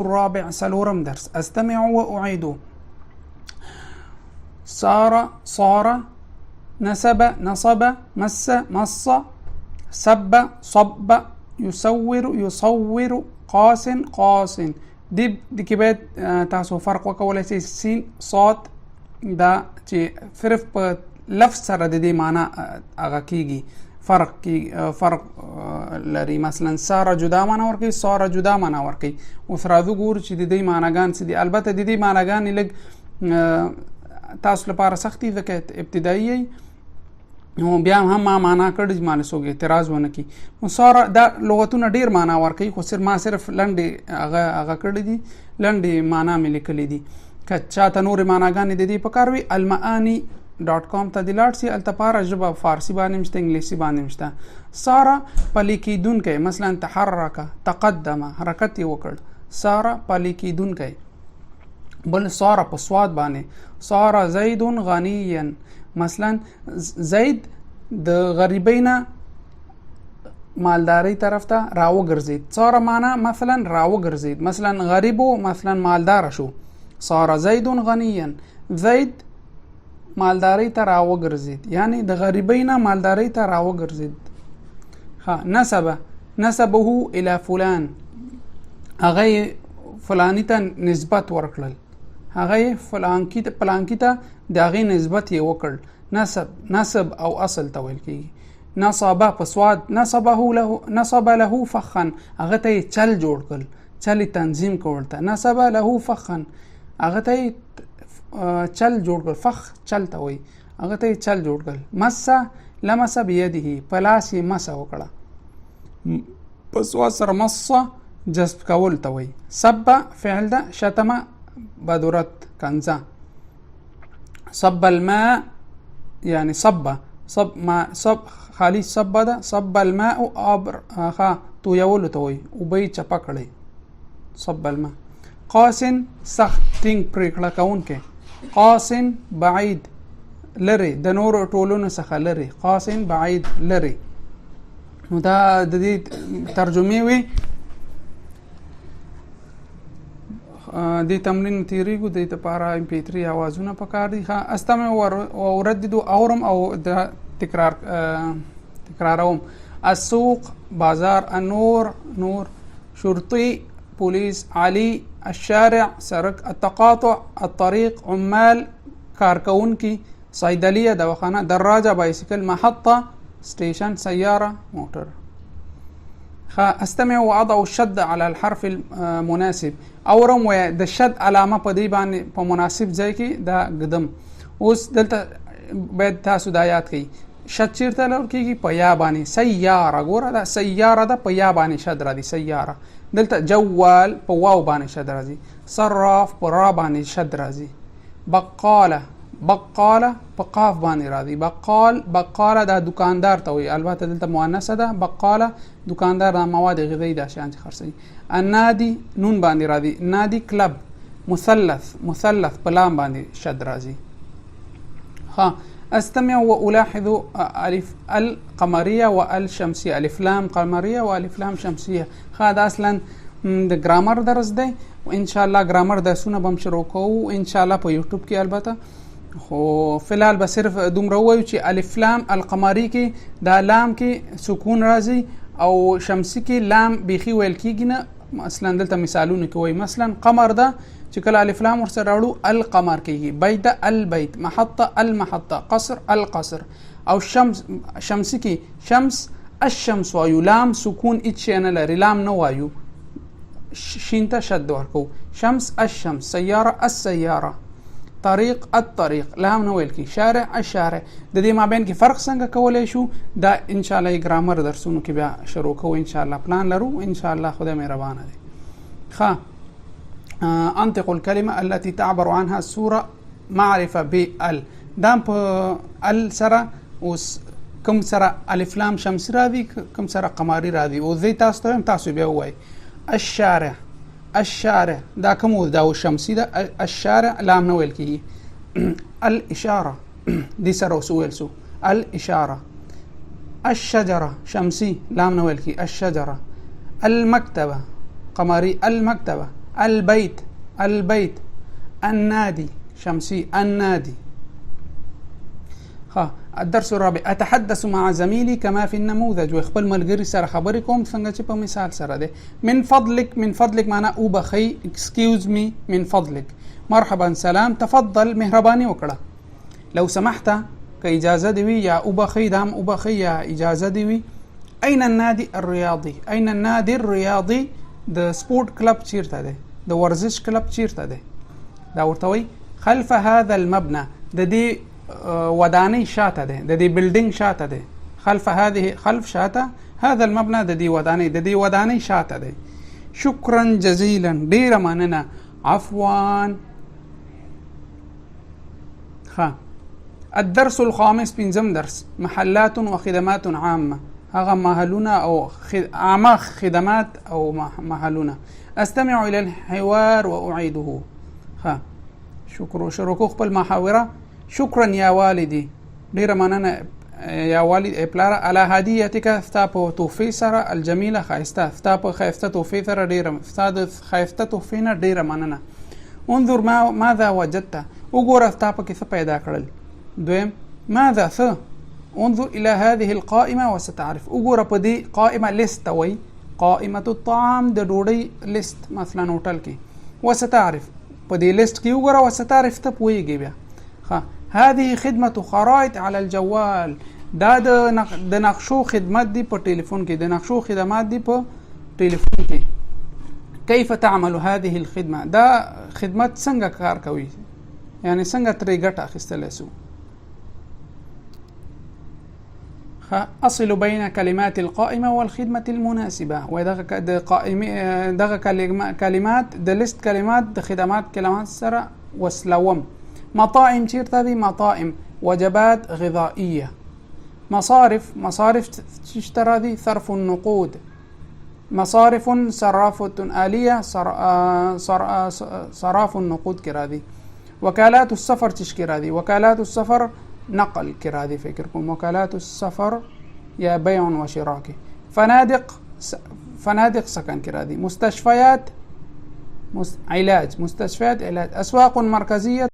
الرابع څلورم درس. استمع و اعيد. سار صار، نسب نصب، مس مص، سب صب، يصور يصور، قاس قاس. دې د کې باید تاسو فرق وکولای شئ. سین صاد دا چې صرف په لفظ سره د دې معنا هغه کیږي، فرق کی فرق لري. مثلا ساره جدا معنا ورکوي، ساره جدا معنا ورکوي. اوس راځو ګورو چې د دې معناګان څه دي. البته د دې معناګانې لږ تاسو لپاره سختي ځکه ابتدایي، نو بیا هم ما معنا کړی چې مانه څوک اعتراض ونه کړي. نو ساره دا لغتونه ډیر معنا ورکوي، خو صرف ما صرف لنډې هغه هغه کړې دي، لنډې معنا مې لیکلې دي. که چاته نورې معناګانې د دې په کار وي، المعانی ډاټ کام ته دې لاړ سي، هلته پاره ژبه فارسي باندې هم شته، انګلیسي باندې هم شته. ساره پلي کېدونکی، مثلا تحرک تقدم، حرکت یې وکړ، ساره پلي کېدونکی. بل ساره په سواد باندې، ساره زید غنیا، مثلا زید د غریبۍ نه مالدارۍ طرف ته راوګرځید. ساره معنا مثلا راوګرځید، مثلا غریب و، مثلا مالدار شو. ساره زید غنیا، زید مالدارۍ ته راوګرځید، یعنی د غریبۍ نه مالدارۍ ته راوګرځید. ها، نسبه نسبه الى فلان، هغه یې فلانی ته نسبت ورکړل، هغه یې فلانکی ته پلانکی ته د هغې نسبت یې وکړ. نسب نسب او اصل ته ویل کیږي. نصب په سواد، نصبه له نصب له فخا، هغه ته یې چل جوړ کړ، چل یې تنظیم کړ ورته. نصب له فخا، هغه ته یې چل جوړ کړ، فخ چل ته وایي، هغه ته یې چل جوړ کړ. مسه لمس بيده، په لاس یې مسه وکړه. په سواد سره مصه جذب کول ته وایي. سب فعل ده، شتمه بدورت کنزه. صب الماء یعنی صب صب ما صب خالی صب ده، صب الماء ابر خا تویولو ته وایي، اوبه یې چپه کړې، صب الماء. قاسن سخت ټینګ پرېکړه کوونکی. قاسن بعید لرې، د نورو ټولنو څخه لرې، قاسن بعید لرې. نو دا د دې ترجمې وي. دې تمرین تیریږو، دې لپاره ام پی 3 اوازونه پکار دي. ښه، استمع و اردد، اورم او د تکرار تکراروم. السوق بازار، النور نور، شرطي پولیس، علي الشارع سرک، التقاطع الطريق، عمال کارکونکي، صيدليه دواخانه، دراجه بایسکل، محطه سټیشن، سیاره موټر. استمع واضع الشد على الحرف المناسب. اورم و د شد علامه په دې باندې په مناسب ځای کې دا ږدم. اوس دلته باید تاسو دا یاد کړئ، شد چیرته لور کیږي؟ په یا باندې. سیاره، ګوره دا سیاره ده، په یا باندې شد راځي، سیاره. دلته جوال په واو باندې شد راځي، صراف په را باندې شد راځي، بقاله بقاله په قاف باندې راځي، بقال بقاله دا دکاندار ته وایي، البته دلته مؤنثه ده، بقاله دکاندار، دا مواد غذایي دا شیان چې خرڅوي. النادي نون باندې راځي، نادي کلب، مثلث مثلث په لام باندې شد راځي. ها، استمع والاحظ الف القمريه والشمسيه، الف لام قمريه والف لام شمسيه. ها، دا اصلا د ګرامر درس دی، ان شاء الله ګرامر درسونه به هم شروع کوو ان شاء الله په یوټیوب کې. البته خو فلحال به صرف دومره ووایو چې الف لام القمری کې دا لام کې سکون راځي او شمسی کې لام بیخي ویل کیږي نه. مثلا دلته مثالونه کې وایي، مثلا قمر ده چې کله الف لام ورسره راوړو القمر کیږي، بیت البیت، محطه المحطه، قصر القصر. او شمس شمسی کې شمس الشمس وایو، لام سکون هیڅ شی نه لري، لام نه وایو، شین ته شد ورکو، شمس الشمس، سیاره السیاره، طریق الطریق، لام نه ویل کی، شارع الشارع. د دې مابین کې فرق څنګه کولای شو؟ دا ان شاء الله ګرامر درسونو کې بیا شروع کوو ان شاء الله، پلان لرو ان شاء الله، خدای مهربان دی. ښه، انطق الكلمه التي تعبر عنها السوره معرفه بال. دا په ال سره اوس کوم سره الف لام شمسي راځي، کوم سره قمری راځي، او زه تاسو ته وایم، تاسو بیا ووایئ. الشارع الشارع دا کوم دا شمسي ده، الشارع لام نه ویل کیږي. الاشاره دې سره اوس وویل سو، الاشاره. الشجره شمسي لام نه ویل کیږي، الشجره. المکتبه قمری، المکتبه. البيت، البيت، النادي، شمسي، النادي. ها، الدرس الرابع، اتحدث مع زميلي كما في النموذج. وخپل ملګری سره خبرې کوم څنګه چې په مثال سره ده. من فضلك، من فضلك معنا وبخي، excuse me، من فضلك. مرحبا، سلام. تفضل، مهرباني وکړه. لو سمحت، که اجازه دی وي یا وبخي، دام وبخي یا اجازه دی وي. اين النادي الرياضي؟ اين النادي الرياضي؟ د سپورت کلب چیرته دی؟ د ورزش کلب چیرته دی؟ دا ورته وایي خلف هذا المبنى، د دې ودانۍ شاته دی، د دې بلډینګ شاته دی. خلف هذه، خلف شاته، هذا المبنى د دې ودانۍ، د دې ودانۍ شاته دی. شکرا جزیلا، ډیره مننه. عفوا. ها، الدرس الخامس، پنځم درس، محلات وخدمات عامه، هغه محلونه او عامه خدمات او محلونه. استمع الى الحوار واعيده. ها، شکر شروع خپل محاوره. شکرا یا والدي، ډیره مننه یا والد ای پلاره، علی هدیتک، ستا په تحفې سره، الجمیله ښایسته، ستا په ښایسته تحفې سره ډیره، ستا د ښایسته تحفې نه ډیره مننه. انظر ما ماذا وجدت، وګوره ستا پکې څه پیدا کړل. دویم، ماذا څه، انظر الى هذه القائمه وستعرف، وګوره په دې قائمه، لیست ته وایي قائمه الطعام، د ډوډۍ لیست مثلا هوټل کې. وستعرف، په دې لیست کې وګوره، وستعرف ته پوهېږې بیا. ښه، هذه خدمة خرائط على الجوال، دا د نقشو خدمت دی په ټلیفون کې، د نقشو خدمات دی په ټلیفون کې. كيف تعمل هذه الخدمة، دا خدمت څنګه کار کوي، یعنی څنګه ترې ګټه اخیستلی سو. اصل بين كلمات القائمة والخدمة المناسبة. ودغه د قائمه دغه کلمات د لیست کلمات د خدمات کلمات سره وصلوم. مطاعم چیرته دي؟ مطاعم، وجبات غذائية. مصارف، مصارف تشترى دي؟ صرف النقود. مصارف صرافة آلية، صراف النقود كرادي. وكالات السفر تشكرادي؟ وكالات السفر نقل كرادي، فكركم وكالات السفر يا بيع وشراء. فنادق، فنادق سكن كرادي. مستشفيات علاج، مستشفيات علاج. أسواق مركزية